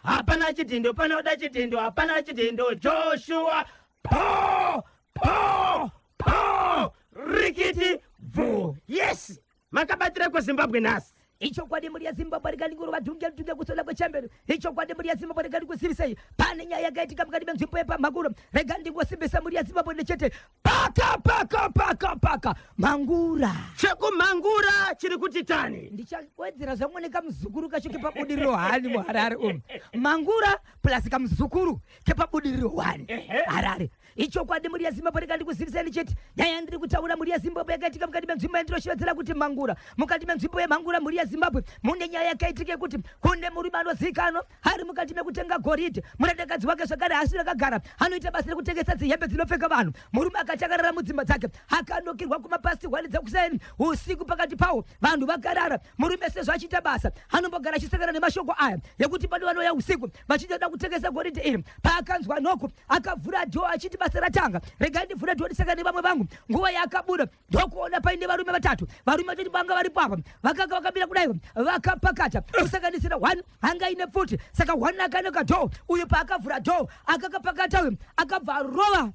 Hapana chidhindo, panoda chidhindo, hapana chidhindo. Joshua, po po po, rikiti bvu. Yes, makabatira kweZimbabwe nhasi. Ichokwadi mhuri yeZimbabwe, rikandingorova dhunge dhunge kusola kwechamberi. Ichokwadi mhuri yeZimbabwe, rikandikuzivisei pane nyaya yakaitika mukati menzvimbo yepamhanguro. Rega ndingosimbisa mhuri yeZimbabwe ndechete paka paka paka paka mhangura. Chekumhangura chiri kuti tani. Ndichawedzera zvangu nekamuzukuru kacho kepabudiriro hani muHarare umu. Mhangura plus kamuzukuru kepabudiriro 1 Harare. Ichokwadi mhuri yeZimbabwe, rega ndikuzivisei ndichiti nyaya yandiri kutaura mhuri yeZimbabwe yakaitika mukati menzvimbo yandinoshevedzera kuti Mhangura. Mukati menzvimbo yeMhangura mhuri yeZimbabwe mune nyaya yakaitika yekuti kune murume anozivikanwa ari mukati mekutenga goridhe. Murandakadzi wake zvakare haasiri akagara, anoita basa rekutengesa dzihembe dzinopfeka vanhu. Murume akati akarara mudzimba dzake akanokirwa kumapasti hwani dzekuseni usiku pakati pawo vanhu vakarara. Murume sezvo achiita basa anombogara achisangana nemashoko aya yekuti pane vanouya usiku vachida kutengesa goridhe iri. Paakanzwa noko akavhura dhoo achiti basa ratanga, regai ndivhure dhoo ndisangane nevamwe vangu. Nguva yaakabuda ndokuona paine varume vatatu. Varume vatatu vanga varipo apa vakanga vakamira kudai vakapakata, kusanganisira one anga ine pfuti. Saka one akanoka dhoo uyu, paakavhura dhoo akakapakata uyu akabva arova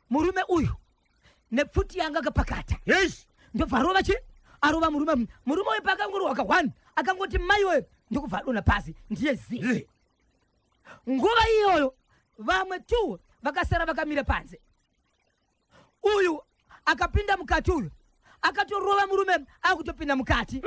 murume uyu nepfuti yanga akapakata. Yes. Ndobva arova chi arova murume. Murume uyu paakangorohwa ka one akangoti maiwe, ndokubva adonha pasi, ndiye zii. Nguva iyoyo vamwe two vakasara vakamira panze. Uyu akapinda mukati, uyu akatorova murume akutopinda mukati.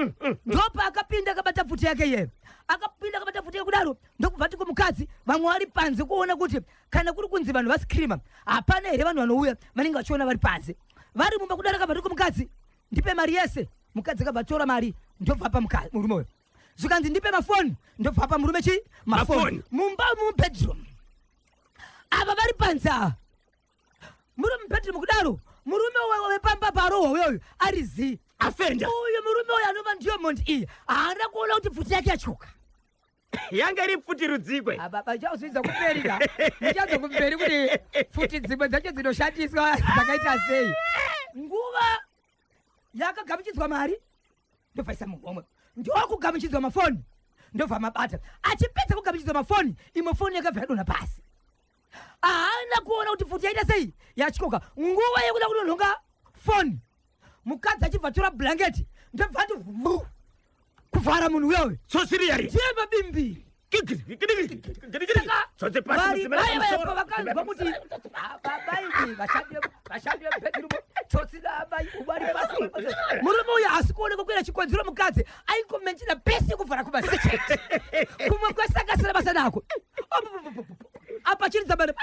Ndopaakapinda akabata pfuti yake iyeyo, akapinda akabata pfuti yake kudaro, ndokubva ti kumukadzi, vamwe vari panze kuona kuti kana kuri kunzi vanhu vascreama hapana here vanhu vanouya vanenge vachiona vari panze. Vari mumba kudaro akabva ti kumukadzi, ndipe mari yese. Mukadzi akabva atora mari, ndobva pa murume uyu. Zvikanzi ndipe mafoni, ndobva pa murume chi mafoni mumba mubedroom. Ava vari panze ava muri mubedroom kudaro, murume wepamba parohwa uyoyu ari zii, afenda uyu murume uyu anova ndiyo mhondi iyi haana kuona kuti pfuti yake yatyoka. Yanga iri pfuti rudzikwe. Baba, chazvidza kumberi ka, muchanzwa kumberi kuti pfuti dzimwe dzacho dzinoshandiswa dzakaita sei. Nguva yakagamuchidzwa mari ndobva isa muhomwe, ndokugamuchidzwa mafoni ndobva mabata. Achipedza kugamuchidzwa mafoni, imwe foni yakabva yadonha pasi. Haana kuona kuti pfuti yaita sei, yatyoka. Nguva yekuda kunonhonga foni, mukadzi achibva tora blanketi ndobva ati vhu kuvhara munhu uyoyo. Tsotsi riya riya. Ndiye mabimbiri. Tsotsi pasi, vari mudzimai vaya vaya pamusoro. pavakanzwa kuti baba imi vashandi vemubedroom, tsotsi naamai uvari pasi, murume uyu haasi kuoneka kuenda chikonzero. Mukadzi aingomenjina pesi yekuvhara kumasichete kumwe kwese akasira basa nako. Apa achiridza mhere,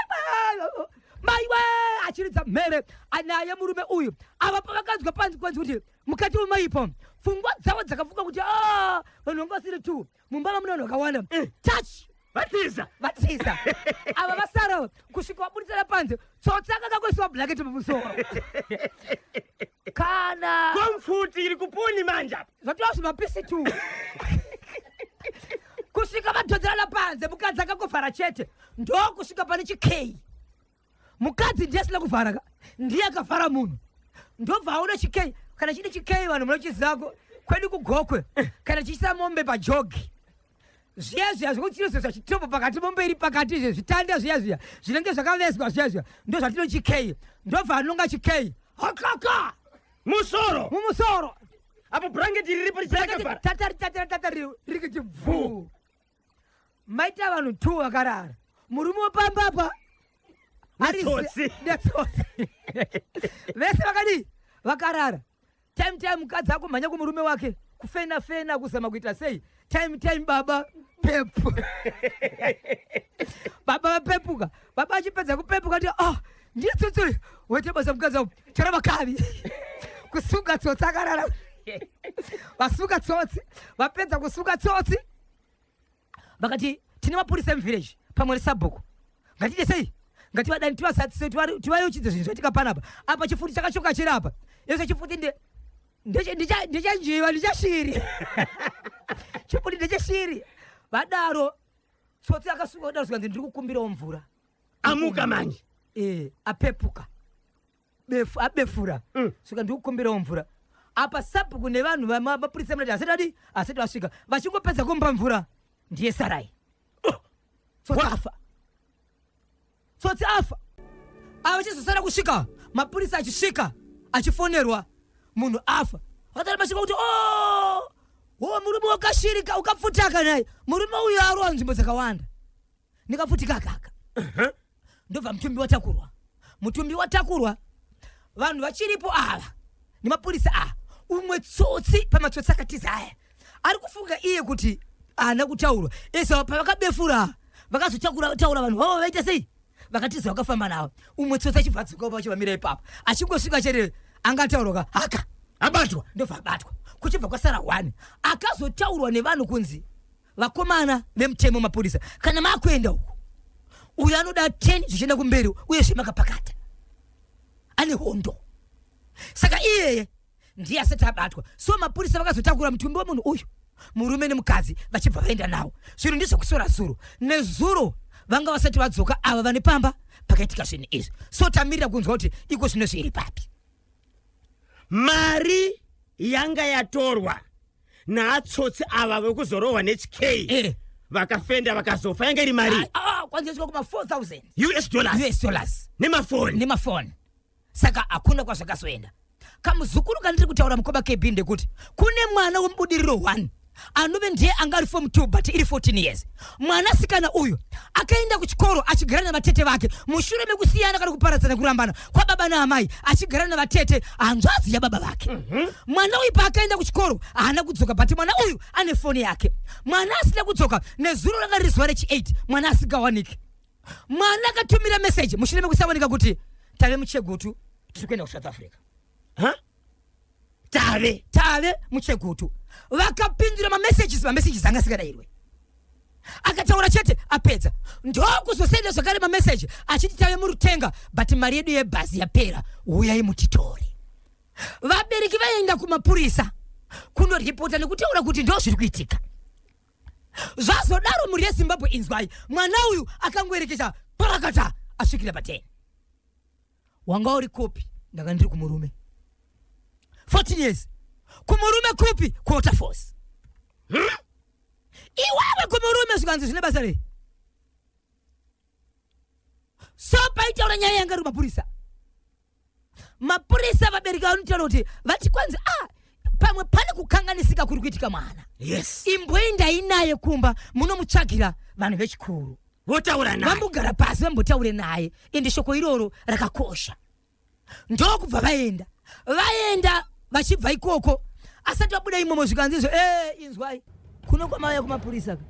maiwe, achiridza mhere anaye murume uyu. Ava pavakanzwa panzi kwanzi kuti mukati memaipo, pfungwa dzavo dzakafunga kuti "Ah, vanhu vanga vasiri two mumba, vamune vanhu vakawanda." Touch. Vatiza. Vatiza ava vasara kusvika vabuditsana panze. Tsotsi akakakoisiwa blanketi pamusoro kana Komfuti iri kuponi manje apa. Zvatova zvimapisi tu kusvika vadhodzerana panze. Mukadzi akakovhara chete, ndokusvika pane chikei. Mukadzi ndiye asina kuvhara ka, ndiye akavhara munhu. Ndobva aona chikei. Kana chine chikei, vanhu munochizako kwedu kuGokwe, kana chichisa mombe pajogi zviya zviya zvekuti chinozoiswa chitopo pakati, mombe iri pakati, izvi zvitanda zviya zviya zvinenge zvakavezwa zviya zviya, ndo zvatinochikei. Ndobva anonga chikei, hakaka musoro. Mumusoro. Apo bhurangeti riripo richirakavhara. Tatari tatari tatari rikiti bvu. Maita vanhu two vakarara, murume wepamba apa Netsotsi. Netsotsi vese vakadii, vakarara. Time time mukadzi akumhanya kumurume wake, kufena fena, kuzama kuita sei. Time time baba pepu, baba vapepuka. Baba achipedza kupepuka ti, ah, ndiye tsotsi uyu, waite basa. Mukadzi wangu tora makavi kusunga tsotsi akarara. Vasuka tsotsi, vapedza kusuka tsotsi vakati tine mapurisa emuvillage pamwe nesabhuku, ngatiite sei, ngativadani tivasatise tivayeuchidze zvinhu zvaitika panapa. Apa chifuti chakachoka chiri apa iso chifuti ndechanjiva, ndechashiri, chifuti ndecheshiri. Vadaro tsotsi akasuka kudaro, zvikanzi ndiri kukumbirawo mvura. Amuka manje. Apepuka befu, abefura. Svika ndikukumbirawo mvura. Apa sabhuku nevanhu vamapurisa munati asati adi asati vasvika, vachingopedza kumupa mvura ndiye sarai. Tsotsi afa, tsotsi afa. Ava chizosara kusvika mapurisa achisvika achifonerwa munhu afa, vakatara masvika kuti o oh, wo murume wakashirika ukapfutaka naye. Murume uyu arova nzvimbo dzakawanda ndikapfutika akaka. Ndobva mutumbi watakurwa, mutumbi watakurwa, vanhu vachiripo ava nemapurisa ava. Umwe tsotsi pamatsotsi akatiza aya ari kufunga iye kuti haana kutaurwa ese. Pavakabefura vakazotakura taura vanhu vavo vaita sei, vakatiza vakafamba navo. Umwe tsotsi achibva adzoka vachivamira ipapo, achingosvika chete angataurwa ka haka. Abatwa. Ndobva abatwa, kuchibva kwasara one akazotaurwa nevanhu kunzi vakomana vemutemo, mapurisa, kana makuenda uku, uyo anoda 10 zvichienda kumberi, uyezve makapakata, ane hondo. Saka iyeye ndiye asati abatwa. So mapurisa vakazotakura mutumbi wemunhu uyu, murume nemukadzi, vachibva vaenda nawo. Zvinhu ndezvekusora zuro nezuro vanga vasati vadzoka ava vane pamba pakaitika zvinhu izvi. So tamirira kunzwa kuti iko zvino zviri papi. Mari yanga yatorwa naatsotsi ava vekuzorohwa nechikei vakafenda vakazofa yanga iri mari Kwanza yasvika kuma 4000 US dollars. US dollars. Nemafoni. Nemafoni. Saka hakuna kwazvakazoenda. Kamuzukuru kandiri kutaura, mukoma KB, ndekuti kune mwana wemubudiriro 1 anove ndiye anga ari form 2 but iri 14 years. Mwanasikana uyu akaenda kuchikoro achigara navatete vake mushure mekusiyana kana kuparadzana, kurambana kwababa naamai, achigara navatete, hanzvadzi yababa vake. Mwana uyu paakaenda kuchikoro haana kudzoka, but mwana uyu ane foni yake. Mwana asina kudzoka, nezuro ranga riri zuva rechi8 mwana asingawaniki. Mwana akatumira meseji mushure mekusawanika kuti tave muChegutu, tiri kuenda kuSouth Africa. Ha? Tave Tave muChegutu. Vakapindura mamessages, mamessages anga asingadayirwe. Akataura chete apedza, ndokuzosenda zvakare mameseji achiti tave muRutenga, but mari yedu yebhazi yapera, uyai mutitore. Vabereki vaenda kumapurisa kundoripota nekutaura kuti ndo zviri kuitika. Zvazodaro, mhuri yeZimbabwe, inzwai, mwana uyu akangoerekesa parakata asvikira pa10. Wanga uri kupi? Ndanga ndiri kumurume. 14 years. Kumurume kupi? KuWaterfalls. Iwewe kumurume, zvikanzi zvine basa rei? So paitaura nyaya yanga iri kumapurisa, mapurisa, vabereki vanotaura kuti vati kwanzi ah, pamwe pane kukanganisika kuri kuitika mwana. Imboendai naye kumba munomutsvagira vanhu vechikuru. Votaura naye. Vambogara pasi, vambotaure naye. Ende shoko iroro rakakosha. Ndokubva vaenda, vaenda vachibva ikoko, asati vabuda imomo zvikanzi izvo, e inzwai, kuno kwamauya kumapurisa ka,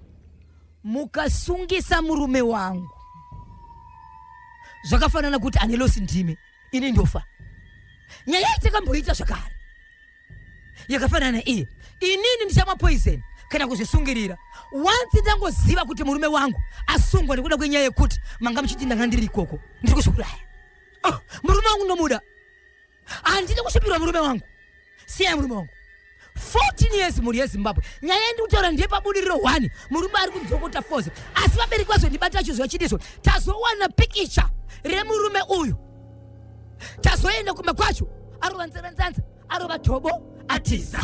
mukasungisa murume wangu zvakafanana kuti ane loss ndimi, ini ndofa. Nyaya iyi takamboita zvakare yakafanana iye. Inini ndichamwa poison kana kuzvisungirira once ndangoziva kuti murume wangu asungwa nekuda kwenyaya yekuti manga muchiti ndanga ndiri ikoko. Ndiri kuzviuraya. Oh, murume wangu ndomuda, handidi kusvipirwa murume wangu. Siyai murume wangu. 14 years, mhuri yeZimbabwe. Nyaya yandiri kutaura ndepabudiriro 1. Murume ari kunzokota force, asi vabereki vazondibata chizwa chidizvo. Tazowana pikicha remurume uyu, tazoenda kumba kwacho, arova nzeranzanza, arova tobo, atiza.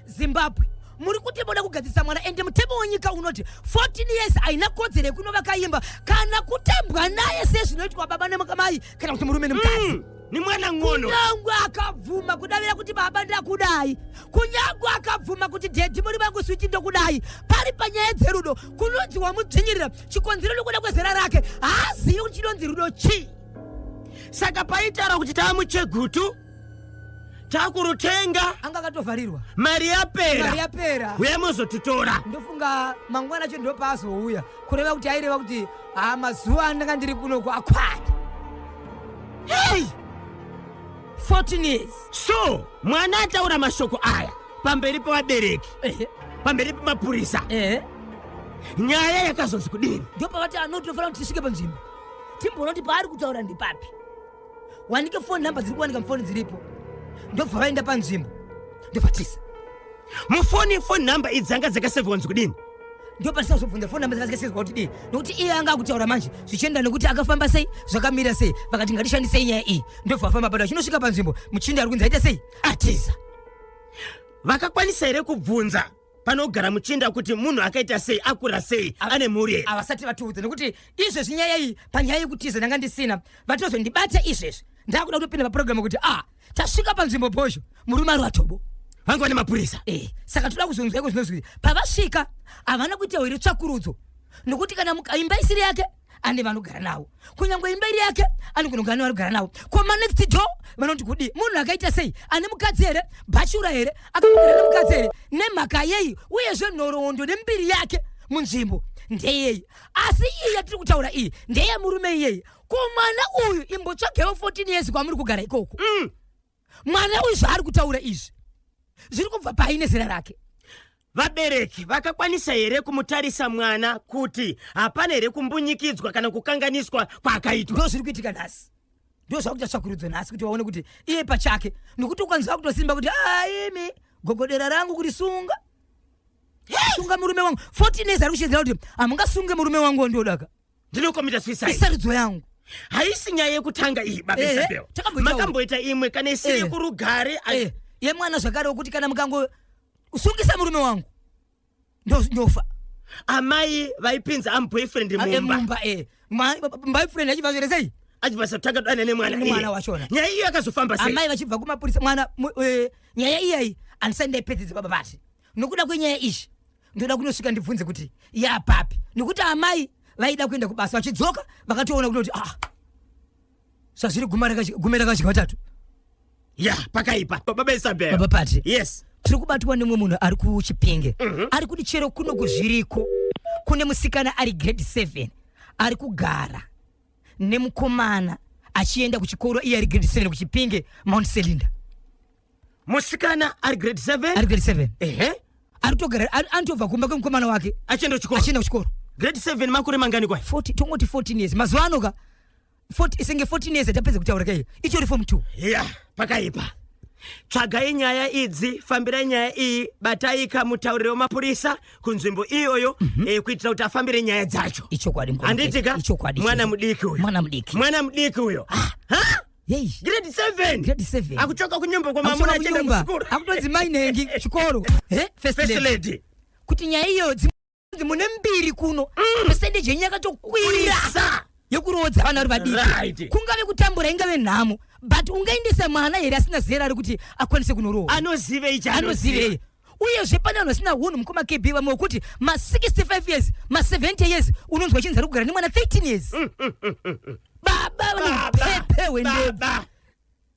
Zimbabwe, muri kuti moda kugadzirisa mwana, ende mutemo wenyika unoti 14 years haina kodzero yekunovaka imba kana kutambwa naye sezvinoitwa baba nemai kana kuti murume nemukadzi. Ni mwana ng'ono. Kunyangwe akabvuma kudavira kuti baba ndakudai, kunyangwe akabvuma kuti daddy muri vangu, sweetie ndokudai, pari panyaya dzerudo kunonzi wamudzvinyirira. Chikonzero nokuda kwezera rake haazivi kuti chinonzi rudo chii. Saka paitaura kuti tava muChegutu, takuRutenga, Anga akatovharirwa. Mari yapera. Mari yapera. Uya muzotitora. Ndofunga mangwana acho ndopaazouya, kureva kuti aireva kuti ha, mazuva andanga ndiri kunoko akwana. Hey! 14 years. So mwana ataura mashoko aya pamberi pevabereki, pamberi pemapurisa, nyaya yakazonzi kudini? Ndopavati ano tinofanira kuti tisvike panzvimbo timboona kuti paari kutaura ndepapi, wanike phone number dziri kuwanika mufoni dziripo. Ndobva vaenda panzvimbo, ndobvatisa. Mufoni phone number idzi dzanga dzakasevhwa kunzi kudini? Ndopatisina kuzobvunza phone number dzakasevhwa kuti dii, nokuti iye anga akutaura manje zvichienda nekuti akafamba sei, zvakamira sei. Vakati ngatishandisei nyaya iyi, ndobva vafamba pano. Achinosvika panzvimbo, muchinda ari kunzi aita sei? Atiza. Vakakwanisa here kubvunza? Panogara muchinda kuti munhu akaita sei, akura sei, ane mhuri here? Havasati vatiudza, nekuti izvezvi nyaya iyi, panyaya yekutiza ndanga ndisina, vatozondibata izvezvi ndakuda kutopinda papurogiramu kuti a tasvika panzvimbo bhozho, murume ari watobo. Vanga vane mapurisa. Saka toda kuzonzwa iko zvinozwi pavasvika havana kuita here tsvakurudzo, nokuti kana imba isiri yake ane vanogara navo, kunyange imba iri yake anogona kugara nevanogara navo. Ko manext door vanoti kudii? Munhu akaita sei? Ane mukadzi here? Bhachura here? Akagara nemukadzi here? Nemhaka yei? Uyezve nhoroondo nembiri yake munzvimbo ndeyei? Asi iyi yatiri kutaura iyi ndeyemurume iyeye. Ko mwana uyu imbotsvagewo 14 years kwamuri kugara ikoko. Mwana uyu zvaari kutaura izvi zviri kubva paine zera rake? Vabereki vakakwanisa here kumutarisa mwana kuti hapana here kumbunyikidzwa kana kukanganiswa kwaakaitwa? Ndo zviri kuitika nhasi, ndo zvakuita tsvakurudzo nhasi kuti vaone kuti iye pachake, nokuti ukanzwa kutosimba kuti aimi gogodera rangu kurisunga sunga murume wangu 14 years, ari kushedzera kuti hamungasunge murume wangu wandodaka. Ndinokomita suicide. Isarudzo yangu. Haisi nyaya yekutanga iyi, baba. Isabel. Takamboitawo. Makamboita imwe kana isiri yekurugare. Yemwana zvakare, wekuti kana mukangosungisa murume wangu ndofa. Amai vaipinza amuboyfriend mumba. Mumba, boyfriend achibva zvere sei? Achibva satanga dana nemwana. Nemwana iye. Wachona. Nyaya iyo yakazofamba sei? Amai vachibva kumapurisa mwana nyaya iyayi handisati ndaipedzedza, baba vati nokuda kwenyaya izvi ndoda kunosvika ndibvunze kuti yapapi, nokuti amai vaida kuenda kubasa, vachidzoka vakatoona kutoti ah, zvazviri gume rakadya vatatu. Ya, pakaipa, baba Isabel. Baba Pati. Yes. Tiri kubatwa nemumwe munhu ari kuChipinge, ari kuti chero kuno kuzviriko kune musikana ari grade 7 ari kugara nemukomana achienda kuchikoro, iye ari grade 7 kuChipinge, Mount Selinda. Musikana ari grade 7? Ari grade 7. Ari kutogara, anotobva kumba kwemukomana wake. Achienda kuchikoro. Achienda kuchikoro. Grade 7 makore mangani kwai? 40, tongoti 14 years mazuva ano ka, 40 senge 14 years atapedza kutaura kaiyo itori form 2. Ya, pakaipa. Tsvagai nyaya idzi, fambirai nyaya iyi, bataika mutauriri wemapurisa kunzvimbo iyoyo, kuitira kuti afambire nyaya dzacho. Ichokwadi, mukoma. Handiti ka? Ichokwadi. Mwana mudiki uyo. Mwana mudiki. Mwana mudiki uyo. Ha? Yei. Grade 7. Grade 7. Akuchoka kunyumba kwamamuna achienda kuchikoro. Akutonzi mai nengi chikoro. First First lady. lady. Kuti nyaya iyo dzinzi mune mbiri kuno, percentage yenyu yakatokwira Kurisa. yekuroodza vana vari vadiki. Kungave kutambura, ingave nhamo, but ungaendesa mwana here asina zera ari kuti akwanise kunoroora? Anozivei? Anozivei? Uyezve pane vanhu vasina hunhu, mukoma KB, vamwe wekuti ma65 years, ma70 years, unonzwa chinzi ari kugara nemwana 13 years. Baba vane upepe hwendebvu. Baba,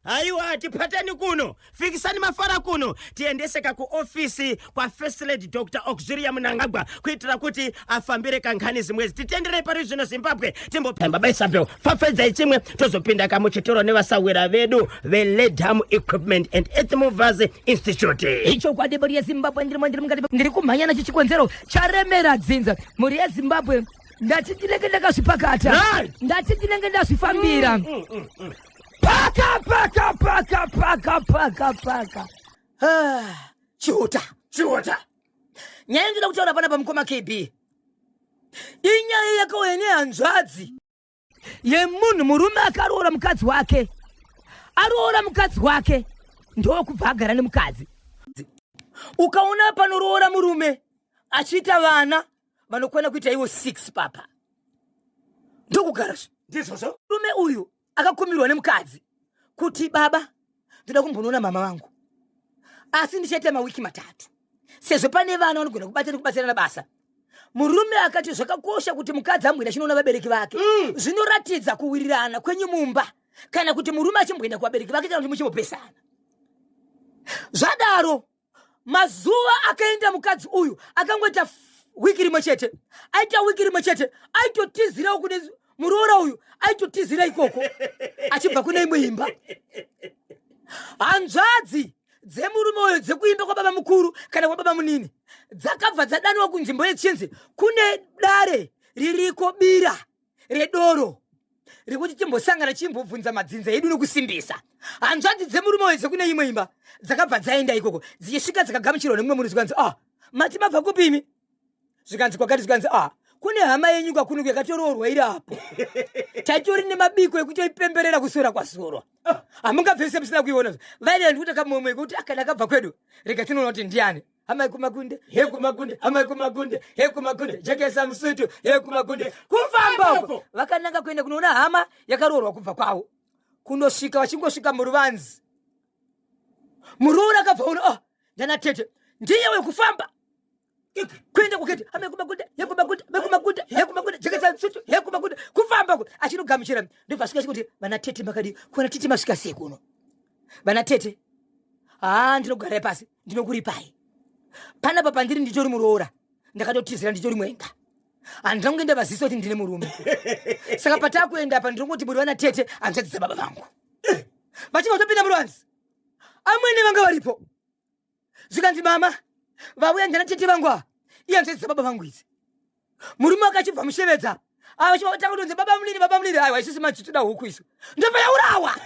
haiwa, tipatani kuno, fikisani mafara kuno, tiendeseka kuofisi kwaFirst Lady Dr Auxilia Mnangagwa kuitira kuti afambire kankhani zimwezi. Titenderei pari zvino, Zimbabwe, timbopamba. Isabel, fafedzai chimwe, tozopinda kamuchitoro nevasawira vedu veLedham Equipment and Earth Movers Institute. Ichokwadi, mhuri yeZimbabwe, ndirimo, ndiri mukati, ndiri kumhanya nacho chikonzero charemera dzinza. Mhuri yeZimbabwe, ndati ndinenge ndakazvipakata. Ndati ndinenge ndazvifambira. Paka paka paka paka paka paka. Ah, chihuta. Chiota. Nyaya ndinoda kutaura panapa, mukoma KB, inyaya yakauya nehanzvadzi yemunhu. Murume akaroora mukadzi wake, aroora mukadzi wake ndokubva agara nemukadzi. Ukaona panoroora murume achiita vana vanokwana kuita ivo 6 papa, ndokugarazve. Ndizvozvo. Murume uyu akakumirwa nemukadzi kuti, "Baba, ndoda kumbonoona mama vangu, asi ndichaita mawiki 3 sezvo pane vana vanogona kubata nekubatsirana basa." Murume akati zvakakosha kuti mukadzi amboenda achinoona vabereki vake. Zvinoratidza kuwirirana kwenyu mumba kana kuti murume achimboenda kuvabereki vake kana kuti muchimbopesana. Zvadaro, mazuva akaenda mukadzi uyu akangoita wiki rimwe chete. Aita wiki rimwe chete, aitotizirawo kune muroora uyu, aitotizira ikoko achibva kune imwe imba. Hanzvadzi dzemurume uyu dzekuimba kwababa mukuru kana kwababa munini dzakabva dzadaniwa kunzvimbo yechinzi kune dare ririko, bira redoro rekuti timbosangana, chimbobvunza madzinza edu nokusimbisa. Hanzvadzi dzemurume uyu dzekune imwe imba dzakabva dzaenda ikoko. Dzichisvika dzakagamuchirwa nemumwe munhu, zvikanzi, "Ah, mati mabva kupimi?" Zvikanzi, "Kwakati." Zvikanzi, "Ah, Kune hama yenyu kwakunuku yakatoroorwa iri apo. Taitori nemabiko ekutoipemberera kusora kwasorwa. Ah. Hamungabvise musina kuiona. Vaida ndikuti kamomwe kuti akana akabva kwedu. Rega tinoona kuti ndiani. Hama yekumakunde, yekumakunde, hama yekumakunde, yekumakunde, jekesa musutu, yekumakunde. Kufamba uko. Vakananga kuenda kunoona hama yakaroorwa kubva kwavo. Kunosvika vachingosvika muruvanzi. Muroora akabva ona, oh, ndana tete. Ndiye wekufamba. Kuenda kukete, hama yekumakunde, yekumakunde, yekumakunde, yekumakunde, jekesa musutu, yekumakunde. Kufamba uko. Achinogamuchira. Ndobva asvika achikuti vana tete makadii? Kuona tete masvika sei kuno? Vana tete. Haa ndinogarai pasi. Ndinokuripai. Panapa pandiri nditori muroora. Ndakatotizira nditori mwenga. Handina kunge ndavazisa kuti ndine murume. Saka patakuenda apa ndinongoti muri vana tete handichadzidza baba vangu. Vachibva vatopinda muruvanzi. Amwene vanga varipo. Zvikanzi mama vauya ndana tete vangu ava. Iye handichadzidza baba vangu idzi. Murume akachibva mushevedza. Ava chibva kutonzi baba munini baba munini aiwa isusu manje toda huku isu. Ndobva yaurawa.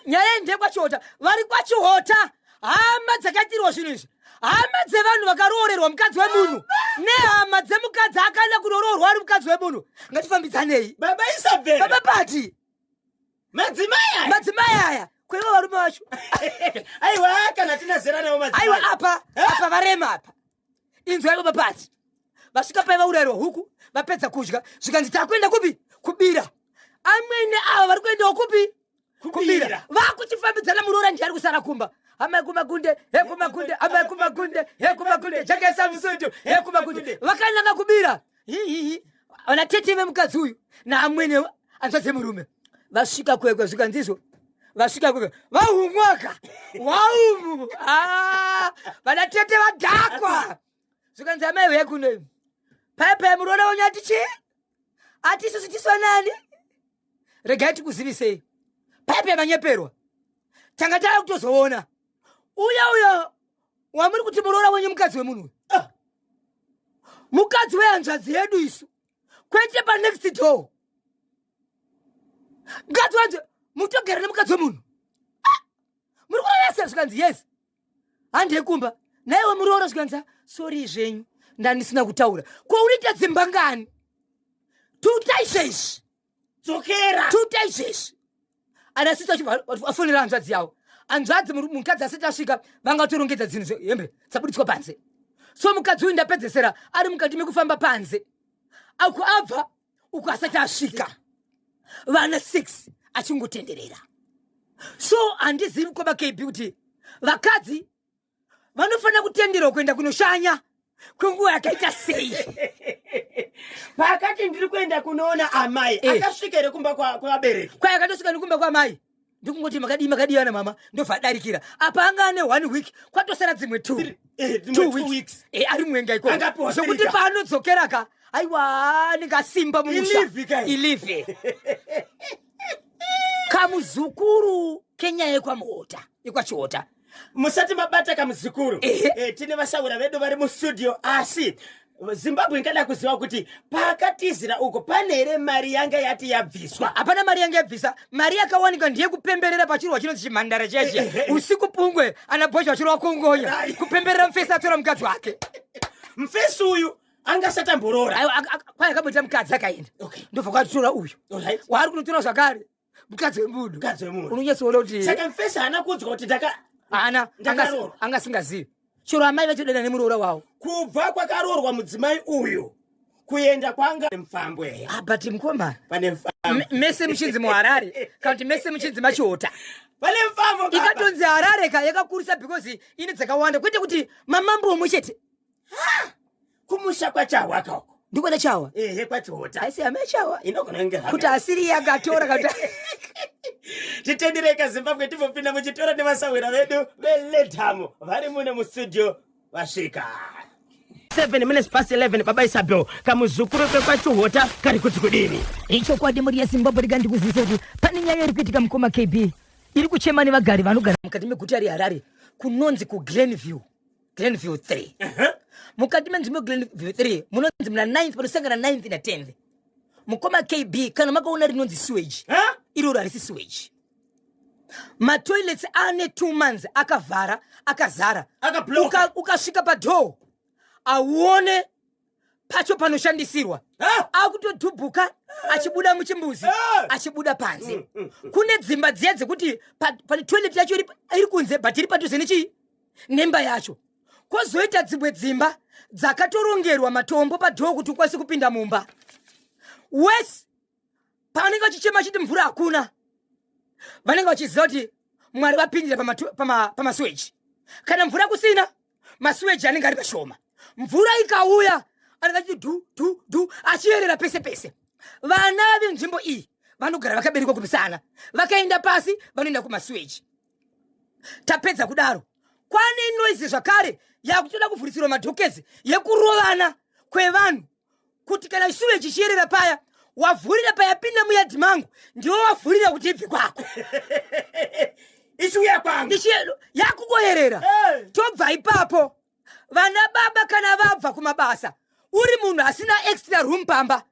Nyaya iyi ndeyekwaChihota. Vari kwaChihota hama dzakaitirwa zvinhu izvi. Hama dzevanhu vakaroorerwa mukadzi wemunhu nehama dzemukadzi akaenda kunoroorwa ari mukadzi wemunhu. Ngatifambidzanei. Baba Isabel. Baba Pati. Madzimai aya. Madzimai aya. Kwaiva varume vacho. Aiwa kana tina zera navo madzimai. Aiwa apa apa varema apa. Inzwai baba Pati. Vasvika pai vaurayirwa huku vapedza kudya zvikanzi takuenda kupi kubira. Amwene ava vari kuendawo kupi kubira. Vakuchifambidzana muroora ndiye ari kusara kumba. Hama yekumakunde, yekumakunde, hama yekumakunde, yekumakunde, jekesa musutu, yekumakunde. Vakananga kubira. Hihihi. Vana tete vemukadzi uyu naamwene hanzvadzi yemurume vasvika kwekwe zvikanzi izvo vasvika kwekwe vahumwaka waumu ah, vana tete vadhakwa zvikanzi amai huya kuno imi pai pai muroora wenyu ati chii ati isusu tisonani regai tikuzivisei pai pai manyeperwa tanga tava kutozoona uya uya wamuri kuti muroora wenyu mukadzi wemunhu uyu ah. Mukadzi wehanzvadzi yedu isu kwete panext door. Mukadzi wanzi mutogara nemukadzi wemunhu. Ah! Muri kurevesa zvikanzi yes. Handei kumba. Naiwe muroora zvikanzi sorry zvenyu ndandisina kutaura. Ko unoita dzimba ngani? Tuta izvezvi. Dzokera. Tuta izvezvi. Ana sisi achibva afonera hanzvadzi yavo. Hanzvadzi mukadzi asati asvika vangatorongedza dzinhu hembe dzabuditswa panze. So mukadzi uyu ndapedzesera ari mukati mekufamba panze. Uku abva uku asati asvika. Vana 6 achingotenderera. So handizivi kwaba KB kuti vakadzi vanofanira kutenderwa kuenda kunoshanya kwenguva yakaita sei. Paakati ndiri kuenda kunoona amai eh. Akasvika here kumba kwavabereki? Kwai akatosvika nekumba kwaamai ndikungoti makadii makadii ana mama ndobva adarikira apa anga ane 1 week kwatosara dzimwe 2 eh, weeks eh, ari mwenga ikoko zvokuti paanodzokera ka aiwa anenge asimba mumusha ilive kamuzukuru kenyaya yekwamuhota yekwaChihota. Musati mabata kamuzukuru eh, tine vasaura vedu vari mustudio asi Zimbabwe ingada kuziva kuti paakatizira uko pane here mari yanga yati yabviswa? Hapana mari yanga yabvisa. Mari yakawanikwa ndiye kupemberera pachirwa chinonzi chimhandara chiya chiya. Usiku pungwe ana bhozha vachirwa kongonya kupemberera mufesi atora mukadzi wake. Mufesi uyu anga asati amboroora. Aiwa, kwai akamboita mukadzi akaenda. Ndobva kwatora uyu. Waari kunotora zvakare mukadzi wemunhu. Mukadzi wemunhu. Unonyatsoona kuti saka mufesi haana kuudzwa kuti haana, ndakaroorwa. Anga asingazivi. Chero amai vachidada nemuroora wavo. Kubva kwakaroorwa mudzimai uyu kuenda kwanga mufambo here? Ah, but mukoma. Pane mufambo. Mese muchinzi muHarare kana kuti mese muchinzi maChihota. Pane mufambo baba. Ikatonzi Harare ka yakakurisa because ine dzakawanda kwete kuti mamambo omwe chete. Ha! Kumusha kwaChahwa ka uko. Ndiko Chawa? Ehe, kwaChihota. Haisi hama yaChawa. Inogona kunge hama. Kuti asiri iye akatora kana kuti Titendereka Zimbabwe timbopinda muchitora nevasahwira vedu veLedham vari muno mustudio vasvika. 7 minutes past 11 baba Isabel kamuzukuru kekwaChihota kari kuti kudini? Ichokwadi mhuri yeZimbabwe rega ndikuzivise kuti pane nyaya iri kuitika mukoma KB iri kuchema nevagari vanogara mukati meguta reHarare kunonzi kuGlenview. Glenview 3. Mukati menzvimbo Glenview 3 munonzi muna 9th panosangana 9th na 10th. Mukoma KB kana makaona rinonzi sewage. Huh? Iroro harisi sewage. Matoilets ane 2 months akavhara akazara. Akabloka. Ukasvika padoor auone. Pacho panoshandisirwa akutodhubhuka achibuda muchimbuzi, achibuda panze. Kune dzimba dziya dzekuti pane toilet yacho iri kunze, but iri padhuze nechii, nemba yacho. Kwozoita dzimwe dzimba dzakatorongerwa matombo padoor kuti ukwanise kupinda mumba. Wese pavanenge vachichema chiti mvura hakuna, vanenge vachiziva kuti Mwari vapindira pamasuweji. Kana mvura kusina, masuweji anenge ari mashoma. Mvura ikauya, anenge achiti dhu dhu dhu, achiyerera pese pese. Vana venzvimbo iyi vanogara vakaberekwa kumisana, vakaenda pasi vanoenda kumasuweji. Tapedza kudaro, kwane noise zvakare yakutoda kuvhurisirwa madhokezi yekurovana kwevanhu, kuti kana sewage ichiyerera paya, wavhurira payapinda muyadhi mangu, ndiwo wavhurira kuti ibve kwako. Ichiuya kwangu. Yakungoyerera. Tobva ipapo, vana baba kana vabva kumabasa, uri munhu asina extra room pamba,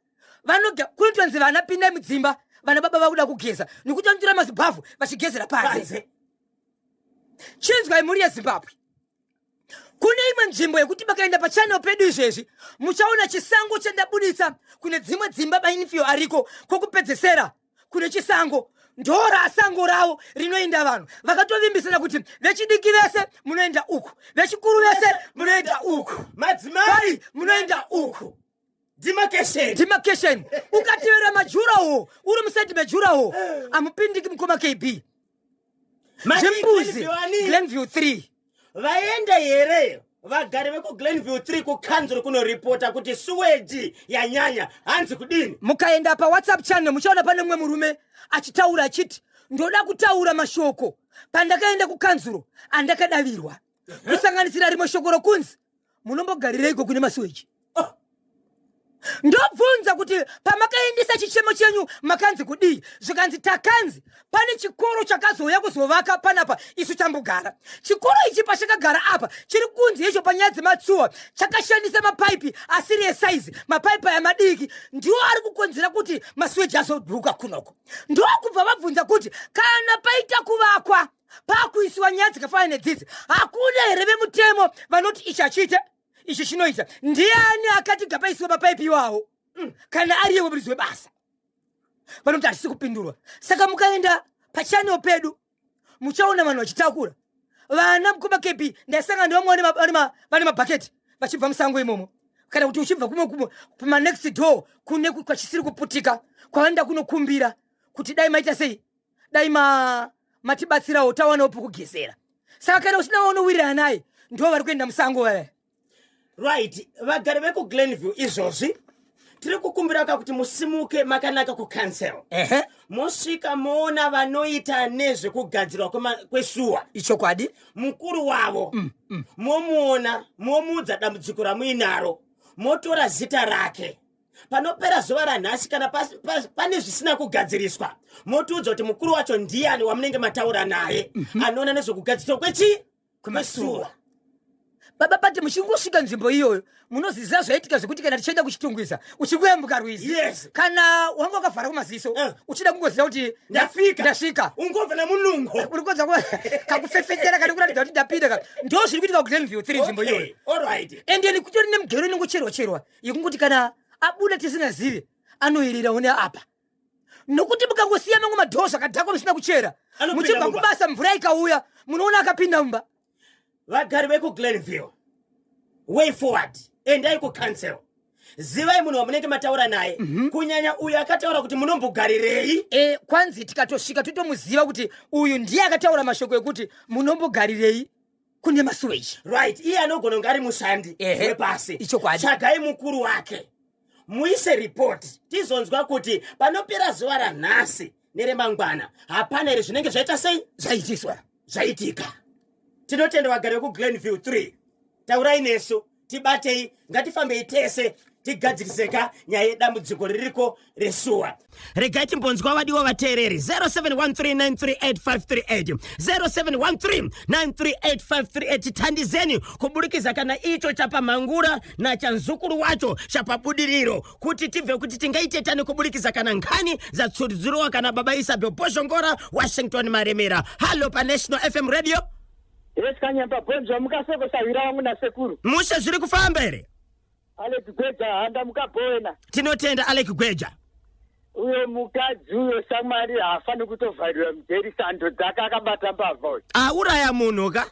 vanoga kunotonzi vana pindai mudzimba, vana baba vakuda kugeza, nekuti vanotora mazibhavhu vachigezera panze. Panze. Chinzwai, mhuri yeZimbabwe, kune imwe nzvimbo yekuti makaenda pachannel pedu izvezvi muchaona chisango chandabudisa. Kune dzimwe dzimba mainfio ariko kwokupedzesera kune chisango, ndora sango ravo rinoenda vanhu vakatovimbisana kuti vechidiki vese munoenda uku, vechikuru vese munoenda uku, madzimai pai munoenda uku. Demarcation. Demarcation. Ukatevera madurawall, uri muside medurawall, hamupindiki, mukoma KB. Zvimbuzi. Glenview 3. Vaenda here vagari vekuGlenview 3 kukanzuro kunoripota kuti suweji yanyanya? Hanzi kudini? Mukaenda paWhatsApp channel muchaona pane mumwe murume achitaura achiti, "Ndoda kutaura mashoko pandakaenda kukanzuro andakadavirwa, kusanganisira rimwe shoko rokunzi munombogarireiko kune masuweji." Oh. Ndobvunza kuti pamakaendesa chichemo chenyu makanzi kudii? Zvikanzi, "Takanzi pane chikoro chakazouya kuzovaka panapa, isu tambogara. Chikoro ichi pachakagara apa chiri kunzi icho panyaya dzematsuwa chakashandisa mapaipi asiri esaizi, mapaipi aya madiki ndiwo ari kukonzera kuti masuweji azodhuka kunoko." Ndokubva vabvunza kuti kana paita kuvakwa, pakuisiwa nyaya dzakafanana nedzidzi, hakuna here vemutemo vanoti ichi hachiite, ichi chinoita? Ndiani akati gapaisiwa mapaipi iwawo? Kana ari iye muridzi webasa, vanoti hatisi kupindurwa. Saka mukaenda pachannel pedu muchaona vanhu vachitakura vana. Mukoma KB, ndasangana nevamwe vane mabhaketi vachibva musango imomo, kana kuti uchibva kumwe kumwe pamanext door kune kwachisiri kuputika, kwavanoenda kunokumbira kuti dai maita sei, dai matibatsirawo tawanawo pokugezera. Saka kana usina waunowirirana naye, ndo vari kuenda musango vaya. Right, vagari vekuGlenview, izvozvi tiri kukumbira ka kuti musimuke makanaka kucouncil, mosvika moona vanoita nezvekugadzirwa kwesuwa. Ichokwadi. Mukuru wavo momuona, momuudza dambudziko ramuinaro, motora zita rake. Panopera zuva ranhasi, kana pane zvisina kugadziriswa, motiudza kuti mukuru wacho ndiani wamunenge mataura naye anoona nezvekugadziriswa kwechi kwesuwa. Baba, pati muchingosvika nzvimbo iyoyo, munoziziva zvaitika zvekuti kana tichienda kuChitungwiza, uchingoyambuka rwizi, kana wanga wakavhara kumaziso, uchida kungoziva kuti ndafika. Ndasvika. Ungobva namunungo. Uri kuedza kakufefetera kana kuratidza kuti ndapinda ka. Ndo zviri kuitika kuGlenview 3, nzvimbo iyoyo. Endeni kutori nemugero inongocherwa cherwa yekungoti kana abuda tisingazivi, anoyerera one apa, nokuti mukangosiya mamwe madoor zvakadhakwa musina kuchera, Anopinda muchibva mumba. kubasa, mvura ikauya, munoona akapinda mumba. Vagari vekuGlenview, way forward, endai kucouncil, zivai munhu wamunenge mataura naye, kunyanya uyo akataura kuti munombogarirei. Kwanzi tikatosvika totomuziva kuti uyu ndiye akataura mashoko ekuti munombogarirei kune masuweji. Right, iye anogona kunge ari mushandi wepasi. Ichokwadi. Tsvagai mukuru wake, muise ripoti, tizonzwa kuti panopera zuva ranhasi neremangwana hapana here zvinenge zvaita sei, zvaitiswa, zvaitika. Tinotenda vagari vekuGlenview 3. Taurai nesu, tibatei, ngatifambei tese tigadziriseka nyaya yedambudziko ririko resuwa. Regai timbonzwa vadiwa vateereri. 0713938538, 0713938538. Titandizeni kuburikidza kana icho chapamhangura nachanzukuru wacho chapabudiriro, kuti tibve kuti tingaite tani kuburikidza kana nkhani dzatsurudzirwa kana baba Isabel Bozhongora, Washington Maremera. Hallo paNational FM Radio. Yes, Kanyamba Bhonzo, mukasoko sahwira wangu nasekuru. Mushe, zviri kufamba here? Alec Gweja, handa mukabhoena. Tinotenda Alec Gweja. Uyo mukadzi uyo shamwari haafaniri kutovharirwa mujeri, sando dzake akabata mbavha uyo. Auraya munhu ka.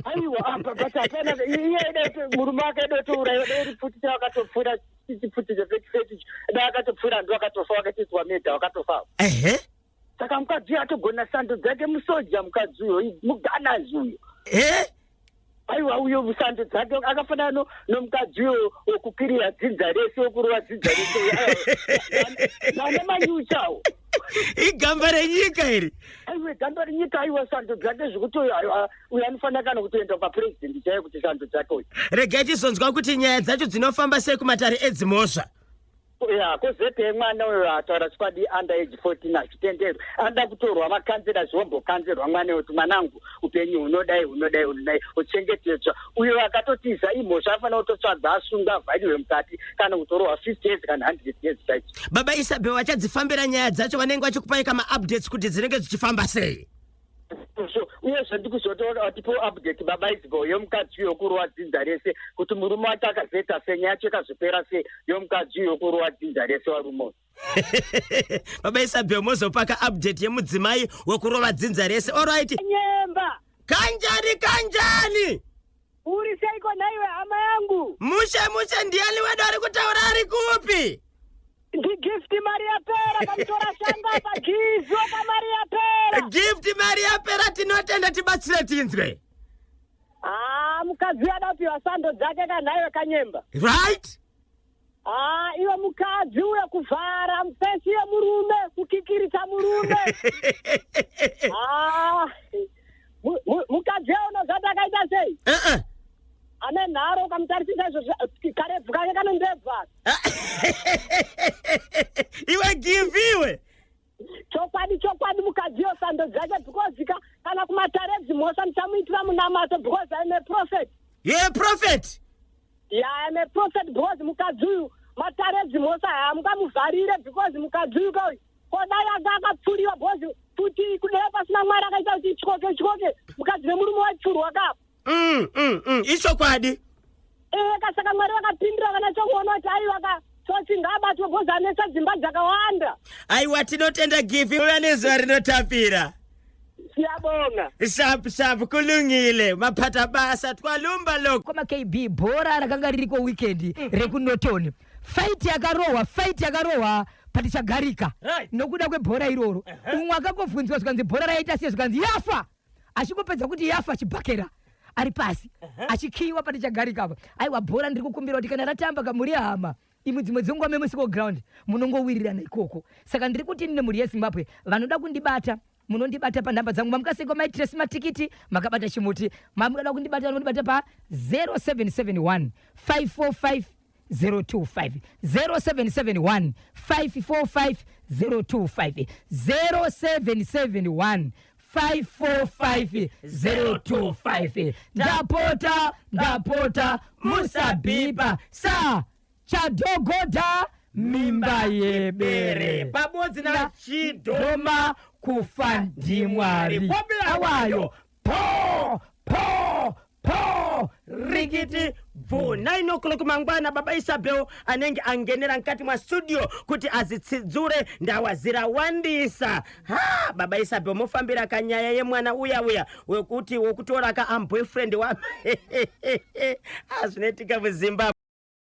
Aiwa, apa but hapana iye dai murume wake dotouraya dai ri pfuti akatopfura chipfuti chefeti dai akatopfura ndo akatofa wakatoitwa meda wakatofa. Ehe. Saka mukadzi uyo atogona sando dzake musoja mukadzi uyo muganazi uyo. Eh? Aiwa uyo sando dzake akafanana no- nomukadzi uyo wokukiriya dzinza rese wokurova dzinza rese uyo. Aiwa, vana manyuchawo. Igamba renyika iri. Aiwa gamba renyika, aiwa sando dzake zvekuti uyo aiwa uyo anofanira kana kutoenda kwapurezidendi chaiyo kuti sando dzake uyo. Regai tizonzwa kuti nyaya dzacho dzinofamba sei kumatare edzimhosva. Ya, kozete yemwana uyo ataura chokwadi, under age 14 hazvitenderwi, anoda kutorwa makanzera zvombokanzerwa mwana uyo kuti mwanangu upenyu hunodai hunodai hunodai uchengetedzwa. Uyo akatotiza imhosva, afanira kutotsvagwa asungwa avharirwe mukati kana kutorohwa 50 years kana 100 years chaidzo. Baba Isabel vachadzifambira nyaya dzacho, vanenge vachikupai kama updates kuti dzinenge dzichifamba sei. So uyezve ndikuzotoona tipo update baba Isabel yomukadzi uyo wokurova dzinza rese kuti murume wacho akazoita sei, nyaya yacho ikazopera sei yomukadzi uyo wokurova dzinza rese warume uyu. Baba Isabel mozopaka update yemudzimai wekurova dzinza rese. Alright. Nyemba. Kanjani kanjani? Uri seiko nhaiwe hama yangu? Mushe mushe, ndiani wedu ari kutaura, ari kupi? NdiGift mari yapera pamutora shanga pagizo pamari yapera. Gift mari yapera, tinotenda, tibatsire tinzwe. Ah, mukadzi ada kupiwa sando dzake kanhaiwe Kanyemba. Right. Ah, iwe mukadzi uyo kuvhara mufesi yemurume, kukikiritsa murume. Ah, mukadzi unozati akaita sei? Uh-uh. Ane nharo, ukamutarisisa izvozvo karebvu kake kanondebva. Iwe giviwe. Chokwadi chokwadi, mukadzi iyo sando dzake because ka kana kumatare edzimhosva ndichamuitira munamato because I'm a prophet. You're a prophet. Yeah, I'm a prophet because mukadzi uyu matare edzimhosva hamungamuvharire because mukadzi uyu kauyu kodai anga akapfuriwa because futi kudai pasina Mwari akaita kuti tyoke tyoke mukadzi nemurume waipfurwa kapa. Ichokwadi. Eka saka Mwari vakapindira vanachokuona kuti aiwa ka tsotsi ngaabatwe because anetsa dzimba dzakawanda. Aiwa, tinotenda Givi, uva nezuva rinotapira. Siyabonga. Sharp sharp, kulungile mapata basa twalumba loko. Koma KB, bhora rakanga ririko weekend rekuNorton, fight yakarohwa, fight yakarohwa patichagarika. Nokuda kwebhora iroro, umwe akangobvunzwa zvikanzi bhora raita sei, zvikanzi yafa, achingopedza kuti yafa, chibhakera ari pasi achikiwa patichagarika apa. Aiwa, bhora ndiri kukumbira kuti kana ratamba kamuri hama imwe dzimwe dzenguva memusiko ground munongowirirana ikoko. Saka ndiri kuti nine mhuri yeZimbabwe vanoda kundibata, munondibata panhamba dzangu. Mamukasekwa maitresi matikiti makabata chimuti, mamunoda kundibata munondibata pa 0771 545 025, 0771 545 025, 0771 545 025. Ndapota, ndapota, musabhipa sa chadhogodha mimba yebere. Pabodzi na chido doma kufa ndimwari. Kwabila. Awayo po po po. Rikiti bvu, 9 o'clock mangwana baba Isabel anenge angenera mkati mwa studio kuti azitsidzure ndawazirawandisa. Ha, baba Isabel mofambira kanyaya yemwana uya uya wekuti wokutora ka amboyfriend wa. Zvinoitika muZimbabwe.